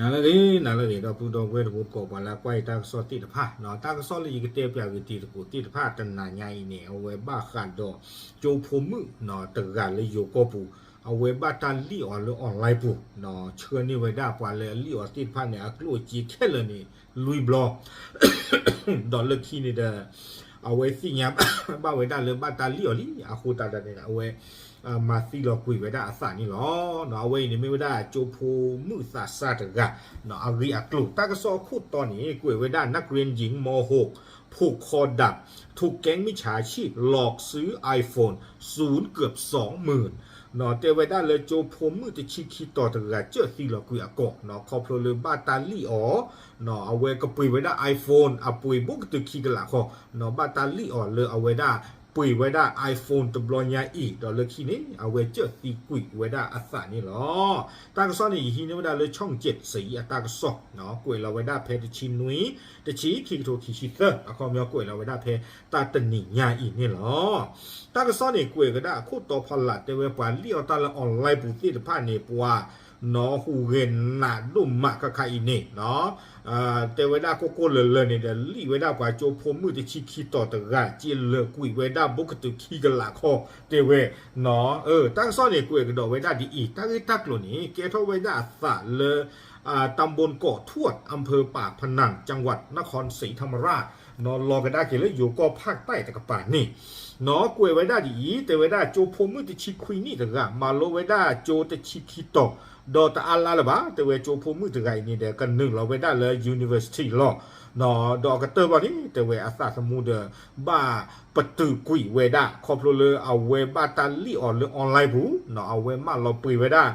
နၤလၢအဂ့ၤ နၤလၢအဂ့ၤ ဒီပုၢ်ဒီဝဲၢ်တံၤသကိး ပှၤလၢကွၢ်ယတၢ်ကစီၣ်သ့ၣ်တဖၣ်, တၢ်ကစီၣ်လၢယကတဲပၠးဂ့ၤတံၤသကိးသ့ၣ်တဖၣ် တနၤညါအံၤန့ၣ် အဝဲဘၣ်ဃးဒီး ကၠိဖိမုၣ်တဂၤလၢယိၤကီၢ်ပူၤ, အဝဲဘၣ်တၢ်လံၣ်အီၤလၢ online ပူၤ, ဆှၢန့ၢ်ဝဲဒၣ်ပှၤလၢအလံၣ်အီၤသ့ၣ်တဖၣ်န့ၣ် အကျိၣ်အစ့ခဲလၢာ်န့ၣ် လွံၢ်ဘျီ ဒီးလၢခံန့ၣ်ဒီး အဝဲသ့ၣ်ညါဘၣ်ဝဲဒၣ်လၢဘၣ်တၢ်လံၣ်အီၤလံ, အဃိသတးဒီးန့ၣ် အဝဲ မၤသံလီၤကွံာ်ဝဲဒၣ်အသးန့ၣ်လီၤ. အဝဲအံၤန့ၣ်မ့ၢ်ဝဲဒၣ် ကၠိဖိမုၣ်သးစၢ်တဂၤ အဂ့ၢ်အကျိၤ, တၢ်ကစီၣ်အခိၣ်တီန့ၣ် ကွဲးဝဲဒၣ် นักเรียนหญิง ม.หก ผูกคอดับ ถูกแก๊งมิจฉาชีพหลอกซื้อ iPhone ศูนย์เกือบสองหมื่น တဲဝဲဒၣ်လၢကၠိဖိမုၣ်တဆံခံတီၤတဂၤ ကၢၢ်သံလီၤကွံာ်အကိာ် ခီဖျိလၢဘၣ်တၢ်လံၣ်အီၤ, အဝဲကပှ့ၤဝဲဒၣ် iPhone အပှ့ၤဘူးကတုၤခံကလးဃီ, ဘၣ်တၢ်လံၣ်အီၤလၢအဝဲဒၣ် ပှ့ၤဝဲဒၣ် iPhone တဘျီညါအံၤ ဒီးလၢခံန့ၣ် အဝဲကၢၢ်သံကွံာ်ဝဲဒၣ်အသးန့ၣ်လီၤ. တၢ်ကစီၣ်န့ၣ် ယဟံးန့ၢ်ဝဲဒၣ်လၢ ช่องเจ็ดสี အတၢ်ကစီၣ်, ကွဲးလီၤဝဲဒၣ်ဖဲတဆံနွံ တဆံ ခံကထိခံဆံသၢ အခီပညီကွဲးလီၤဝဲဒၣ်ဖဲတၢ်တနံၤညါအံၤန့ၣ်လီၤ. တၢ်ကစီၣ်န့ၣ် ကွဲးဝဲဒၣ်အခိၣ်တီဖီလာ် တဲဝဲပှၤလံၣ်အီၣ်တၢ်လၢ online ပူၤသ့ၣ်တဖၣ်န့ၣ် ပှၤ နီၢ်ဟူးဂဲၤနးဒိၣ်မးခါခါအံၤန့ၣ် တဲဝဲဒၣ်ကိၢ်ကိၢ်လၢၤလၢၤန့ၣ်ဒီး လံၣ်ဝဲဒၣ်ပှၤကၠိဖိမုၣ်တဆံခံတီၤတဂၤ ကၢၢ်လီၤကွံာ်ဝဲဒၣ်ဘူးကတုၤခံကလးဃီ တဲဝဲ, တၢ်ကစီၣ်န့ၣ် ကွဲးကဒီးဝဲဒၣ်ဒ်အံၤ, တၢ်ဂ့ၢ်တၢ်ကျိၤန့ၣ် ကဲထီၣ်ဝဲဒၣ်အသးလၢ ตำบลเกาะทวด อำเภอปากพนัง จังหวัดนครศรีธรรมราช နီၢ်လီၤကဒါက့ၤလၢယိၤကီၢ်ဖၣ်တၢၣ်တကပၤန့ၣ် နီၢ်ကွဲးဝဲဒၣ်ဒ်အံၤ, တဲဝဲဒၣ်ကၠိဖိမုၣ်တဆံခွံနံၣ်တဂၤ မၤလိဝဲဒၣ်ကၠိတဆံခံတီၤ ဒီးတအါလါလၢၤဘၣ်, တဲဝဲကၠိဖိမုၣ်တဂၤအံၤန့ၣ်ဒီး ကနုာ်လီၤဝဲဒၣ်လၢ university လီၤ. ဒီးအကတၢၢ်ဘၣ်န့ၣ် တဲဝဲအသးသမူဒီး ဘၣ်ပတုာ်ကွံာ်ဝဲဒၣ် ခီဖျိလၢအဝဲဘၣ်တၢ်လံၣ်အီၤလၢ online ပူၤ, အဝဲမၢလီၤပှ့ၤဝဲဒၣ်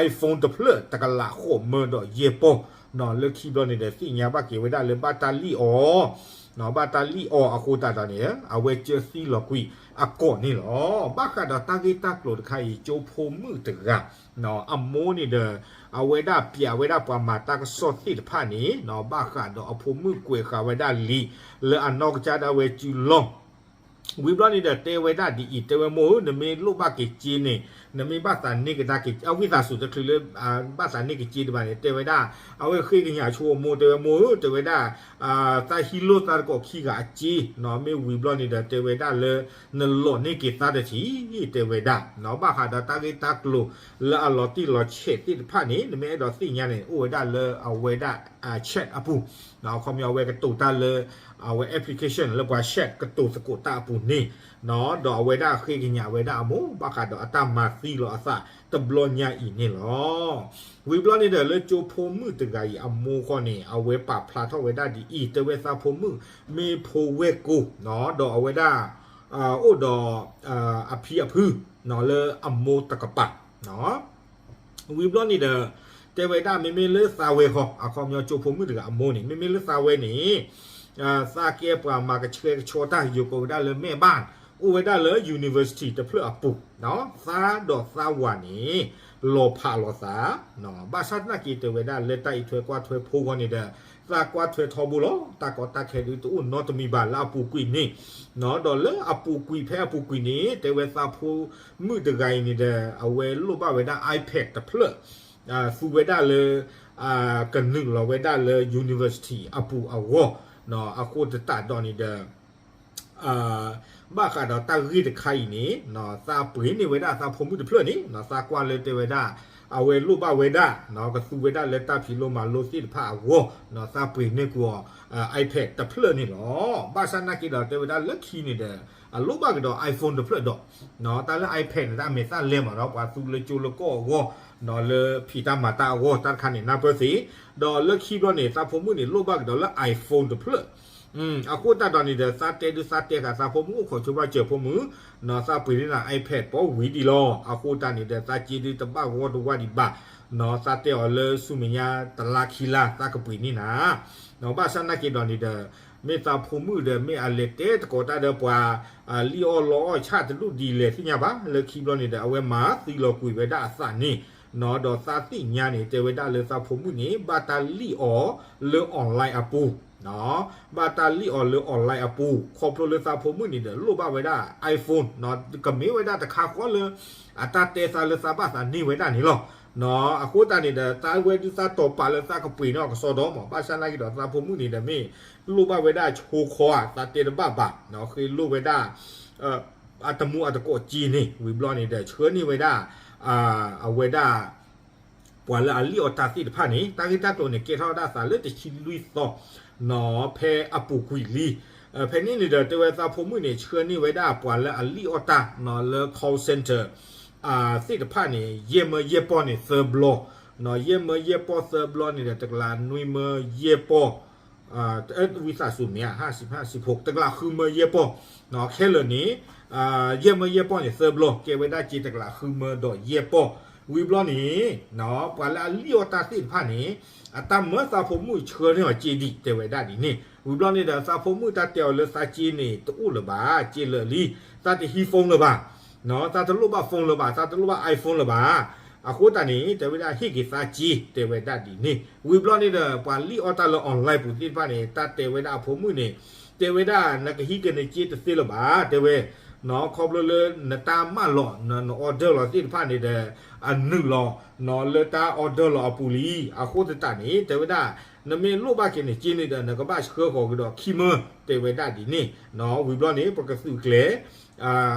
iPhone တဖျၢၣ်တကလးဃိးမၢဒီးယဲၢ်ပီၢ်, လၢခံဘျီန့ၣ်ဒီး သ့ၣ်ညါဘၣ်က့ၤဝဲဒၣ်လၢဘၣ်တၢ်လံၣ်အီၤ ဘၣ်တၢ်လံၣ်အီၤအဃိသတးဒီးန့ၣ် အဝဲကၢၢ်သံလီၤကွံာ်အကိာ်န့ၣ်လီၤ. ဘၣ်ဃးဒီးတၢ်ဂ့ၢ်တၢ်ကျိၤတခါအံၤ ကၠိဖိမုၣ်တဂၤ အမိၢ်န့ၣ်ဒီး အဝဲဒၣ်ပျးဝဲဒၣ်ပှၤမၤတၢ်ကစီၣ်သ့ၣ်တဖၣ်န့ၣ် ဘၣ်ဃးဒီးအဖိမုၣ်ကွဲးဃာ်ဝဲဒၣ်လံာ် လၢအနီၢ်ကစၢ်ဒၣ်ဝဲစုလီၢ် ဝံၤဘျီန့ၣ်ဒီး တဲဝဲဒၣ်ဒ်အံၤ, တဲဝဲမိၢ်ဧၢ, နမ့ၢ်လိၣ်ဘၣ်က့ၤစ့န့ၣ် နမ့ၢ်ဘၣ်သးန့ၢ်ကဒါက့ၤ အဝံသးစူၤတချုးလၢ ဘၣ်သးန့ၢ်က့ၤစ့ဒံးဘၣ်န့ၣ် တဲဝဲဒၣ် အဝဲဃ့ကညးဆိအမိၢ် တဲဝဲမိၢ်ဧၢ, တဲဝဲဒၣ် သးဟံးလိၢ်သးတကိးခံဂၤအစ့, မ့ၢ်ဝံၤဘျီန့ၣ်ဒီး တဲဝဲဒၣ်လၢ နလီၤန့ၢ်က့ၤသးတထံၣ် တဲဝဲဒၣ်, ဘၣ်ဃးဒီးတၢ်ဂ့ၢ်တၢ်ကျိၤလၢအလီၤတံၢ်လီၤဆဲးသ့ၣ်တဖၣ်န့ၣ် နမ့ၢ်အဲၣ်ဒိးသ့ၣ်ညါန့ၣ် အိၣ်ဝဲဒၣ်လၢအဝဲဒၣ် chat အပူၤ, ခီပညီအဝဲကတိၤတၢ်လၢ အဝဲ application လၢပှၤ chat ကတိၤသကိးတၢ်အပူၤန့ၣ်, ဒီးအဝဲဒၣ်ဃ့ကညးဝဲဒၣ်အမိၢ် ဘၣ်ဃးဒီးအတၢ်မၤသံလီၤအသးတဘျီညါအံၤန့ၣ်လီၤ. ဝံၤဘျီန့ၣ်ဒီး လၢကၠိဖိမုၣ်တဂၤအံၤအမိၢ်ဃီန့ၣ် အဝဲပာ်ဖျါထီၣ်ဝဲဒၣ်ဒ်အံၤ, တဲဝဲသးဖိမုၣ် မ့ၢ်ဖိဝဲၢ်ကိာ် ဒီးအဝဲဒၣ် အိၣ်ဒီး အဖံအဖု လၢအမိၢ်တကပၤ ဝံၤဘျီန့ၣ်ဒီး တဲဝဲဒၣ်မ့မ့ၢ်လၢသးဝဲဃီ အခီပညီကၠိဖိမုၣ်တဂၤအမိၢ်န့ၣ် မ့မ့ၢ်လၢသးဝဲန့ၣ် သးကဲပှၤမၤကဆှဲကဆှီတၢ် ယိၤကိးဝဲဒၣ်လၢ แม่บ้าน အိၣ်ဝဲဒၣ်လၢ university တဖျၢၣ်အပူၤ, သးဒီးသးဝၤန့ၣ် လီၤဖးလိာ်သး, ဘၣ်ဆၣ်သနာ်က့တဲဝဲဒၣ်လၢတၢ်အံးထွဲကွၢ်ထွဲဖိဂီၢ်န့ၣ်ဒီး သးကွၢ်ထွဲထီဘိလီၤ, တၢ်ကီတၢ်ခဲဒုးတအိၣ်နီတမံၤဘၣ်လၢအပူၤကွံာ်န့ၣ်, ဒီးလၢအပူၤကွံာ်ဖဲအပူၤကွံာ်န့ၣ် တဲဝဲသးဖိမုၣ်တဂၤအံၤန့ၣ်ဒီး အဝဲလိၣ်ဘၣ်ဝဲဒၣ် iPad တဖျၢၣ် သူဝဲဒၣ်လၢ ကနုာ်လီၤဝဲဒၣ်လၢ university အပူၤအဂီၢ်, အဃိသတးဒီးန့ၣ်ဒီး ဘၣ်ဃးဒီးတၢ်ဂ့ၢ်တခါအံၤန့ၣ် သးပှ့ၤန့ၢ်ဝဲဒၣ်သးဖိမုၣ်တဖျၢၣ်န့ၣ် သးကွၢ်လၢတဲဝဲဒၣ် အဝဲလိၣ်ဘၣ်ဝဲဒၣ် ကသူဝဲဒၣ်လၢတၢ်ဖံးလိမၤလိသ့ၣ်တဖၣ်အဂီၢ် သးပှ့ၤန့ၢ်ကွံာ်အီၤ iPad တဖျၢၣ်န့ၣ်လီၤ. ဘၣ်ဆၣ်သနာ်က့ဒီးတဲဝဲဒၣ်လၢခံန့ၣ်ဒီး အလိၣ်ဘၣ်ကဒီး iPhone တဖျၢၣ်ဒီး တၢ်လၢ iPad န့ၣ် တၢ်မဲာ်သၣ်လဲမးဒီး ပှၤသူလၢကၠိလၢကီၢ်အဂီၢ် လၢဖံးတၢ်မၤတၢ်အဂီၢ် တၢ်တခါန့ၣ် နၢ်ပၢၢ်သ့, ဒီးလၢခံဘျီန့ၣ် သးဖိမုၣ်န့ၣ် လိၣ်ဘၣ်ကဒီးလၢ iPhone တဖျၢၣ် အဃိသတးဒီးန့ၣ်ဒီး သးတဲဒုးသးတဲဃာ်သးဖိမုၣ်အိၣ်ခိးဆိဘၣ်စၢၤဖိမုၣ်, သးပှ့ၤန့ၢ်နၤ iPad ပီဝံၤဒံးလီၤ. အဃိသတးန့ၣ်ဒီး သးစ့ဒုးတဘၣ်ဂီၢ်တဝါဒံးဘၣ်, သးတဲအီၤလၢဆူမဲာ်ညါတလါခံလါ သးကပှ့ၤန့ၢ်နၤ ဘၣ်ဆၣ်သနာ်က့ဒီးန့ၣ်ဒီး မ့ၢ်သးဖိမုၣ်ဒီး မ့ၢ်အလဲၤတဲသကိးတၢ်ဒီးပှၤ လံၣ်အီၣ်လီအီၣ်ဆၣ်တဒူၣ်ဒ်လဲၣ်သ့ၣ်ညါဘၣ်. လၢခံဘျီန့ၣ်ဒီး အဝဲမၤသံလီၤကွံာ်ဝဲဒၣ်အသးန့ၣ်, ဒီးသးသ့ၣ်ညါန့ၣ် တဲဝဲဒၣ်လၢသးဖိမုၣ်န့ၣ် ဘၣ်တၢ်လံၣ်အီၤလၢ online အပူၤ, ဘၣ်တၢ်လံၣ်အီၤလၢ online အပူၤ ခီဖျိလၢသးဖိမုၣ်န့ၣ်ဒီး လိၣ်ဘၣ်ဝဲဒၣ် iPhone ကမ့ၢ်ဝဲဒၣ်တခါဃီလၢ အတၢ်တဲသးလၢသးဘၣ်သးန့ၢ်ဝဲဒၣ်န့ၣ်လီၤ. အဃိသတးန့ၣ်ဒီး သးဝဲဒုးသးတီၢ်ပာ်လၢသးကပှ့ၤန့ၢ်အီၤကစီဒီမး, ဘၣ်ဆၣ်နာ်က့ဒီးသးဖိမုၣ်န့ၣ်ဒီးမ့ၢ်လိၣ်ဘၣ်ဝဲဒၣ်ဆိခီဧါ, သးတဲတဘၣ်ဘၣ်, ဃ့လိၣ်ဝဲဒၣ် အတမူအတကိးစ့န့ၣ်, ဝံၤဘျီန့ၣ်ဒီး ဆှၢန့ၢ်ဝဲဒၣ် အဝဲဒၣ် ပှၤလၢအလံၣ်အီၣ်တၢ်သ့ၣ်တဖၣ်န့ၣ်, တၢ်ဂ့ၢ်တၢ်ကျိၤန့ၣ် ကဲထီၣ်ဝဲဒၣ်သးလၢတဆံလွံၢ်သီ ဖဲအပူၤကွံာ်လံ. ဖဲန့ၣ်န့ၣ်ဒီး တဲဝဲသးဖိမုၣ်န့ၣ် ဆှၢန့ၢ်ဝဲဒၣ်ပှၤလၢအလံၣ်အီၣ်တၢ်လၢ call center သ့ၣ်တဖၣ်န့ၣ် ယဲၢ်မၢယဲၢ်ပီၢ်န့ၣ်သၢဘျီ, ယဲၢ်မၢယဲၢ်ပီၢ်သၢဘျီန့ၣ်ဒီး တကလးနွံမၢယဲၢ်ပီၢ် ဝံသးစူၤမ့ၢ်ဧါ, ဟးဆံးဟးဆံးဖိ တကလးဃုမၢယဲၢ်ပီၢ်, ခဲလၢာ်န့ၣ် ယဲၢ်မၢယဲၢ်ပီၢ်န့ၣ်သၢဘျီ ကဲဝဲဒၣ်စ့တကလးဃုမၢဒီးယဲၢ်ပီၢ်. ဝံၤဘျီန့ၣ် ပှၤလၢအလံၣ်အီၣ်တၢ်သ့ၣ်တဖၣ်န့ၣ် အတၢ်မၢသးဖိမုၣ်ဆှၢန့ၢ်အီၤစ့ဒံး တဲဝဲဒၣ်ဒ်န့ၣ်. ဝံၤဘျီန့ၣ်ဒီး သးဖိမုၣ်တၢ်တဲအီၤလၢသးစ့န့ၣ် တအိၣ်လၢၤဘၣ်, စ့လၢာ်လံ, သးတဟံး phone လၢၤဘၣ်, သးတလိၣ်ဘၣ် phone လၢၤဘၣ်, သးတလိၣ်ဘၣ် iPhone လၢၤဘၣ်. အဃိသတးန့ၣ် တဲဝဲဒၣ်ဟ့ၣ်က့ၤသးစ့ တဲဝဲဒၣ်ဒ်န့ၣ်. ဝံၤဘျီန့ၣ်ဒီး ပှၤလံၣ်အီၣ်တၢ်လၢ online ပူၤသ့ၣ်တဖၣ်န့ၣ် တၢ်တဲဝဲဒၣ်အဖိမုၣ်န့ၣ် တဲဝဲဒၣ် နကဟံးက့ၤနစ့တသ့လၢၤဘၣ်, တဲဝဲ ခီဖျိလၢနတၢ်မၢလီၤ န order လီၤသ့ၣ်တဖၣ်န့ၣ်ဒီး အနုာ်လီၤ လၢတၢ် order လီၤအပူၤလံ. အဃိသတးန့ၣ် တဲဝဲဒၣ် နမ့ၢ်လိၣ်ဘၣ်က့ၤနစ့န့ၣ်ဒီး နကဘၣ်ဆှၢဃီၤကဒီးခံမၢ တဲဝဲဒၣ်ဒ်န့ၣ်. ဝံၤဘျီန့ၣ် ပကသုးကျဲၤ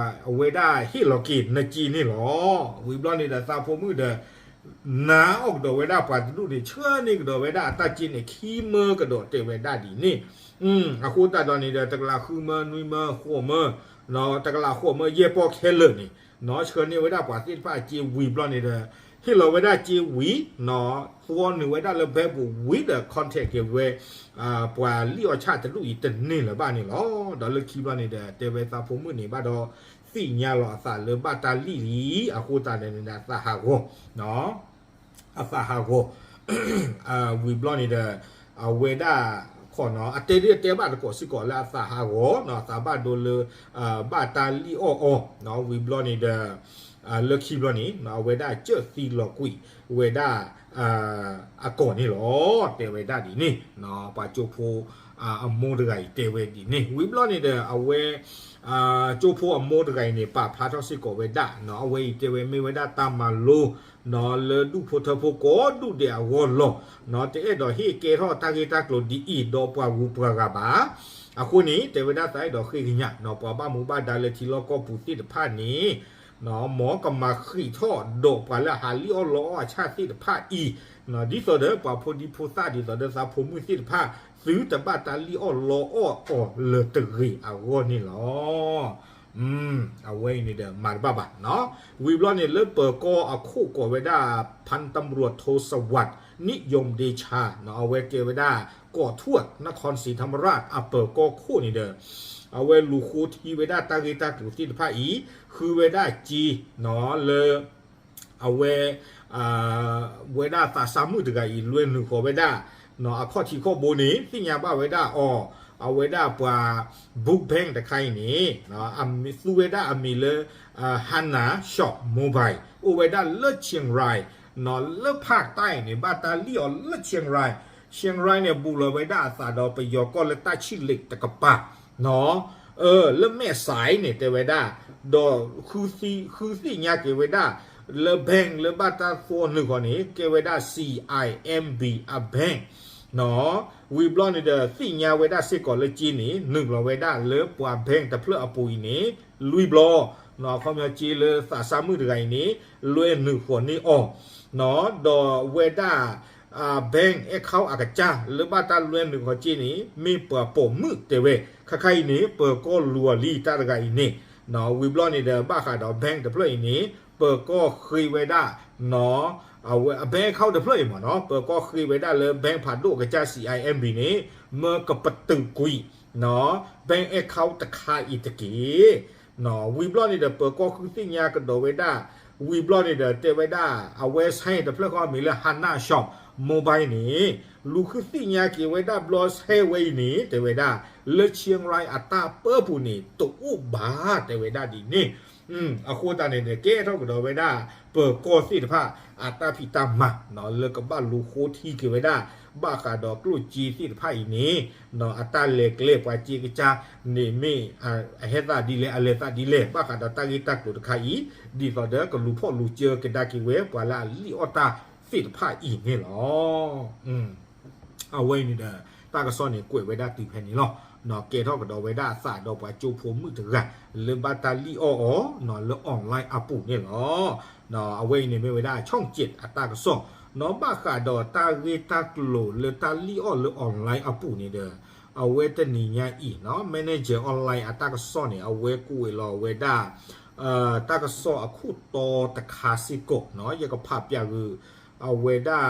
အဝဲဒၣ်ဟ့ၣ်လီၤက့ၤနစ့န့ၣ်လီၤ. ဝံၤဘျီန့ၣ်ဒီး သးဖိမုၣ်ဒီး နာ်အီၣ်ကဒီးဝဲဒၣ်ပှၤတဒူၣ်န့ၣ် ဆှၢန့ၢ်ကဒီးဝဲဒၣ်အတၢ်စ့န့ၣ် ခံမၢကဒီး တဲဝဲဒၣ်ဒ်န့ၣ်. အဃိသတးဒီးန့ၣ်ဒီး တကလးဃုမၢ နွံမၢ ဃိးမၢ တကလးဃိးမၢ ယဲၢ်ပီၢ်ခဲလၢာ်န့ၣ် ဆှၢန့ၢ်ဝဲဒၣ်ပှၤသ့ၣ်တဖၣ်အစ့ဝံၤဘျီန့ၣ်ဒီး ဟ့ၣ်လီၤဝဲဒၣ်စ့ဝံၤ သွီနုာ်ဝဲဒၣ်လၢ bank ပူၤဝံၤဒီး contact က့ၤဝဲ ပှၤလံၣ်အီၣ်ဆၣ်တဒူၣ်အံၤတန့ၢ်လၢၤဘၣ်န့ၣ်လီၤ. ဒီးလၢခံဘျီန့ၣ်ဒီး တဲဝဲသးဖိမုၣ်န့ၣ်ဘၣ်ဒီး သ့ၣ်ညါလီၤအသးလၢဘၣ်တၢ်လံၣ်လံ, အဃိသတးန့ၣ်ဒီး သးဟးဂီၤ အသးဟးဂီၤ ဝံၤဘျီန့ၣ်ဒီး အဝဲဒၣ် ခီနီၤ အတဲဒ်အတဲဘၣ်တကိးစ့ၢ်ကီးလၢအသးဟးဂီၤနီၤ အသးဘၣ်ဒိလၢ ဘၣ်တၢ်လံၣ်အီၣ်အီၤနီၤ ဝံၤဘျီန့ၣ်ဒီး လၢခံဘျီန့ၣ် အဝဲဒၣ်ကၢၢ်သံလီၤကွံာ်ဝဲဒၣ် အကီၢ်န့ၣ်လီၤ တဲဝဲဒၣ်ဒ်န့ၣ် ပှၤကၠိဖိ အမိၢ်တဂၤအံၤတဲဝဲဒ်န့ၣ် ဝံၤဘျီန့ၣ်ဒီး အဝဲ ကၠိဖိအမိၢ်တဂၤအံၤန့ၣ် ပာ်ဖျါထီၣ်စ့ၢ်ကီးဝဲဒၣ်နီၤ အဝဲအံၤတဲဝဲမ့ၢ်ဝဲဒၣ်တၢ်မၤလိ နီၤ လၢဒူၣ်ဖိထၢဖိကိးဒူၣ်ဒဲးအဂီၢ်လီၤ. နီၤ တအဲၣ်ဒိးဟ့ၣ်ကဲထီၣ်တၢ်ဂ့ၢ်တၢ်ကျိၤဒ်အံၤ ဒီးပှၤဂုၤပှၤဂၤဘၣ်. အဃိန့ၣ် တဲဝဲဒၣ်သးအဲၣ်ဒိးဃ့ကညး နီၤ ပှၤဘၣ်မူဘၣ်ဒါလၢထံလီၢ်ကီၢ်ပူၤသ့ၣ်တဖၣ်န့ၣ် နီၤ မ်ကမၤဃံးထီၣ်ဒီးပှၤလၢအဟးလံၣ်အီၣ်လီအီၣ်အဆၣ်သ့ၣ်တဖၣ်အံၤ နီၤ ဒ်သိးဒီးပှၤဖိဒံဖိသၣ်ဒ်သိးဒီးသးဖိမုၣ်သ့ၣ်တဖၣ် သုတဘၣ်တၢ်လံၣ်အီၣ်လီအီၣ်အီၤလၢၤတဂ့ၤအဂီၢ်န့ၣ်လီၤ. အဝဲအံၤန့ၣ်ဒီးမၤတဘၣ်ဘၣ်နီၤ. ဝံၤဘျီန့ၣ်လၢပၢၤကီၢ်အခိၣ်ကိးဝဲဒၣ် ဖၢၣ်တၢ်မရူၢ်ထိစဝး နံၣ်ယိမ်ဒ့ဆါ နီၤ အဝဲကဲဝဲဒၣ် ကီၢ်ထူၣ် နခီၣ်စံးထီမရၣ် အပၢၤကီၢ်ခိၣ်န့ၣ်ဒီး အဝဲလူၤဃိထံဝဲဒၣ်တၢ်ဂ့ၢ်တၢ်ကျိၤသ့ၣ်တဖၣ်အံၤ ဃုဝဲဒၣ်စ့ နီၤ လၢ အဝဲ ဝဲဒၣ်သးစၢ်မုၣ်တဂၤအံၤ လွဲနုာ်ဃီၤဝဲဒၣ် အခီၣ်ထံးခီၣ်ဘိန့ၣ် သ့ၣ်ညါဘၣ်ဝဲဒၣ်အီၤ အဝဲဒၣ်ပှၤ book bank တခါအံၤန့ၣ် သူဝဲဒၣ်အမံၤလၢ Hana Shop Mobile အိၣ်ဝဲဒၣ်လၢ Chiang Rai နီၤ လၢဖၣ်တၢ်အံၤန့ၣ် ဘၣ်တၢ်လံၣ်အီၤလၢ Chiang Rai, Chiang Rai န့ၣ် ဘူးလီၤဝဲဒၣ်အသးဒီးပယီၤကီၢ်လၢတၢ်ဆံၣ်လ့းတကပၤ နီၤ လၢမဲာ်စဲးန့ၣ် တဲဝဲဒၣ် ဒီး ဃုသ့ၣ်ညါက့ၤဝဲဒၣ် လၢ bank လၢဘၣ်တၢ်သွီနုာ်ဃီၤန့ၣ် ကဲဝဲဒၣ် C I M B အ bank နီၤ ဝံၤဘျီန့ၣ်ဒီး သ့ၣ်ညါဝဲဒၣ်စ့ၢ်ကီးလၢက့န့ၣ် နုာ်လီၤဝဲဒၣ်လၢပှၤ bank တဖျၢၣ်အပူၤအံၤန့ၣ် လွံၢ်ဘျီ နီၤ အခီပညီက့လၢသးစၢ်မုၣ်တဂၤအံၤန့ၣ် လွဲနုာ်ဃီၤန့ၢ်အီၤ နီၤ ဒီးဝဲဒၣ် bank account အကစၢ် လၢဘၣ်တၢ်လွဲနုာ်ဃီၤက့န့ၣ် မ့ၢ်ပှၤပိာ်မုၣ်တဲဝဲ ခါခါအံၤန့ၣ် ပၢၤကီၢ်လူၤအီၤလံတၢ်တဂၤအံၤန့ၣ် နီၤ ဝံၤဘျီန့ၣ်ဒီး ဘၣ်ဃးဒီး bank တဖျၢၣ်အံၤန့ၣ် ပၢၤကီၢ်ဃ့ဝဲဒၣ် နီၤ အဝဲ bank account တဖျၢၣ်အံၤမ့ၢ်နီၤ ပၢၤကီၢ်ဃ့ဝဲဒၣ်လၢ bank ဖးဒိၣ်အကစၢ် C I M B န့ၣ် မၢကပတုာ်ကွံာ် နီၤ bank account တခါအံၤတက့ၢ် နီၤ ဝံၤဘျီန့ၣ်ဒီး ပၢၤကီၢ်ဃုသ့ၣ်ညါကဒီးဝဲဒၣ် ဝံၤဘျီန့ၣ်ဒီး တဲဝဲဒၣ် အဝဲစဲတဖျၢၣ်ဃီအမံၤလၢ Hana Shop Mobile န့ၣ် လူၤဃုသ့ၣ်ညါက့ၤဝဲဒၣ်ဘျီစဲဝဲအံၤန့ၣ် တဲဝဲဒၣ် လၢ Chiang Rai အတၢ်ပၢပူၤန့ၣ် တအိၣ်ဘၣ် တဲဝဲဒၣ်ဒ်န့ၣ် အဃိသတးန့ၣ်ဒီး ကဲထီၣ်ကဒီးဝဲဒၣ် ပၢၤကီၢ်သ့ၣ်တဖၣ် အတၢ်ဖံးတၢ်မၤ နီၤ လၢကဘၣ်လူၤဃိထံက့ၤဝဲဒၣ် ဘၣ်ဃးဒီးကျိၣ်စ့သ့ၣ်တဖၣ်အံၤန့ၣ် အတၢ်လဲၤကျဲပှၤစ့ကစၢ်န့ၣ်မ့ၢ် အဟဲသးဒ်လဲၣ် အလဲၤသးဒ်လဲၣ် ဘၣ်ဃးဒီးတၢ်ဂ့ၢ်တၢ်ကျိၤတခါအံၤ ဒ်သိးဒီးကလူၤဖီၣ်လူၤစၢကဒါက့ၤဝဲ ပှၤလၢအလံၣ်အီၣ်တၢ်သ့ၣ်တဖၣ်အံၤန့ၣ်လီၤ. အဝဲအံၤန့ၣ်ဒီး တၢ်ကစီၣ်န့ၣ်ကွဲးဝဲဒၣ်တုၤဖဲန့ၣ်လီၤ. ကဲထီၣ်ကဒီးဝဲဒၣ်အသးဒီးပှၤကၠိဖိမုၣ်တဂၤ လၢဘၣ်တၢ်လံၣ်အီၣ်အီၤ လၢ online အပူၤန့ၣ်လီၤ. အဝဲအံၤန့ၣ်မ့ၢ်ဝဲဒၣ် ဆီၣ်ကၠံး အတၢ်ကစီၣ် ဘၣ်ဃးဒီးတၢ်ဂ့ၢ်တၢ်ကျိၤလၢတၢ်လံၣ်အီၣ်လၢ online အပူၤန့ၣ်ဒီး အဝဲတနံၤညါအံၤ Manager Online အတၢ်ကစီၣ်န့ၣ် အဝဲကွဲးလီၤဝဲဒၣ် တၢ်ကစီၣ်အခိၣ်တီတခါစ့ၢ်ကီး ယကဖးပျးဂုာ် အဝဲဒၣ်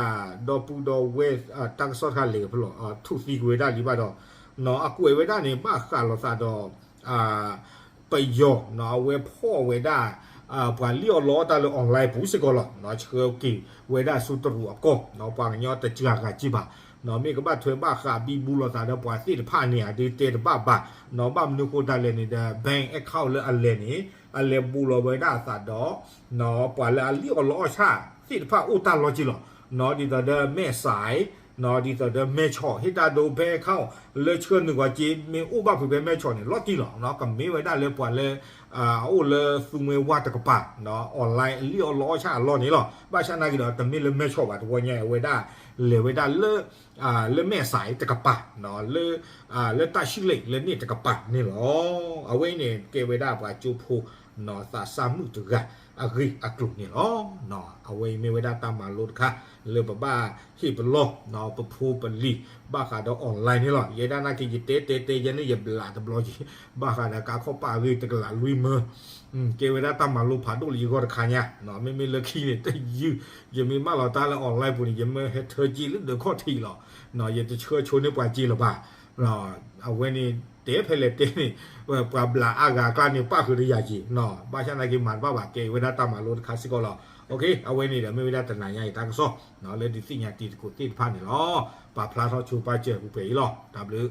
ဒီပုၢ်ဒီဝဲၢ် တၢ်ကစီၣ်တခါလဲၤကဖဲလီၤ ထူၣ်သံကွံာ်ဝဲဒၣ်လံဘၣ်ဒီး အကွဲးဝဲဒၣ်န့ၣ် ဘၣ်ဃးလိာ်သးဒီး ပယီၤ အဝဲဖီၣ်ဝဲဒၣ် ပှၤလံၣ်အီၣ်လီအီၣ်တၢ်လၢ online ပူၤစ့ၢ်ကီးလီၤ. ဆှၢက့ၤဝဲဒၣ်ဆူတရူးအကီၢ် ပှၤကညီတစှၤဂၤက့ဘၣ် မ့ၢ်ကဘၣ်ထွဲဘၣ်ဃးဘံဘူလိာ်သးဒီးပှၤသ့ၣ်တဖၣ်န့ၣ် အဒုးတဲတဘၣ်ဘၣ် ဘၣ်မနုၤဃိတၢ်လဲၣ်န့ၣ်ဒီး bank account လၢအလဲၤန့ၣ် အလဲၤဘူးလီၤဝဲဒၣ်အသးဒီး ပှၤလၢအလံၣ်အီၣ်လီအီၣ်ဆၣ်သ့ၣ်တဖၣ်အိၣ်တၢ်လီၤက့လီၤ. ဒ်သိးဒီးမဲၢ်စး ဒ်သိးဒီးမဲၢ်ဆီး ဟ့ၣ်တၢ်ဒိဖဲ account လၢဆှၢနုာ်ဝဲက့မ့ၢ်အိၣ်ဘၣ်ဖုးဖဲမဲၢ်ဆီးန့ၣ် လီၤတံၢ်လီၤ. ကမ့ၢ်ဝဲဒၣ်လၢပှၤလၢ အအိၣ်လၢသူမွဲဝါတကပၤ online လံၣ်အီၣ်လီအီၣ်ဆၣ်အလီၢ်န့ၣ်လီၤ. ဘၣ်ဆၣ်နာ်က့ဒီး တမ့ၢ်လၢမဲၢ်ဆီးဘၣ် တဝီညါအဝဲဒၣ် လဲၤဝဲဒၣ်လၢ လၢမဲၢ်စးတကပၤ လၢတၢ်ဆံၣ်လ့ၣ်လၢန့ၣ်တကပၤန့ၣ်လီၤ. အဝဲအံၤန့ၣ် ကဲဝဲဒၣ်ပှၤကၠိဖိ သးစၢ်မုၣ်တဂၤ အဂ့ၢ်အကျိၤန့ၣ်လီၤ. အဝဲအံၤမ့ၢ်ဝဲဒၣ်တၢ်မၤလိတခါ လၢပဘၣ်ဟ့ၣ်ပလီၢ် ပဖိပလံၤ ဘၣ်ဃးဒီး online န့ၣ်လီၤ. ယဲဒၣ်နာ်က့ ယတဲတဲတဲ ယဲန့ၣ်ယဘျးတဘျီက့ၤ ဘၣ်ဃးဒီးကါခီၣ်ပာ်အဂ့ၢ်တကလးလွံၢ်မၢ ကဲဝဲဒၣ်တၢ်မၤလိဖးဒိၣ်လၢယဂီၢ်တခါညါ မ့မ့ၢ်လၢခံန့ၣ် တယုၢ် ယမ့ၢ်မၢလီၤတၢ်လၢ online ပူၤန့ၣ် ယမ့ၢ်ဟဲထၢက့ၤလၢဒၢးခီၣ်ထံးလီၤ. ယတဆှၢဆိန့ၢ်ပှၤက့လၢၤဘၣ်. အဝဲန့ၣ် တဲဖဲလဲၣ်တဲန့ၣ် ပှၤဘျးအါဂၤအကျါန့ၣ် ပၣ်ဃုာ်တယၤက့ၤ ဘၣ်ဆၣ်နာ်က့ မၤတဘၣ်ဘၣ်ကဲဝဲဒၣ်တၢ်မၤလိတခါစ့ၢ်ကီးလီၤ. အဝဲန့ၣ်ဒီးမ့ၢ်ဝဲဒၣ်တနၤညါအံၤတၢ်ကစီၣ် လၢဒုးသ့ၣ်ညါတံၤသကိးသ့ၣ်တဖၣ်န့ၣ်လီၤ. ပာ်ဖျါထီၣ်ဆိပာ်စၢၤပူၤဖဲအံၤလီၤ. တၢ်ဘျုး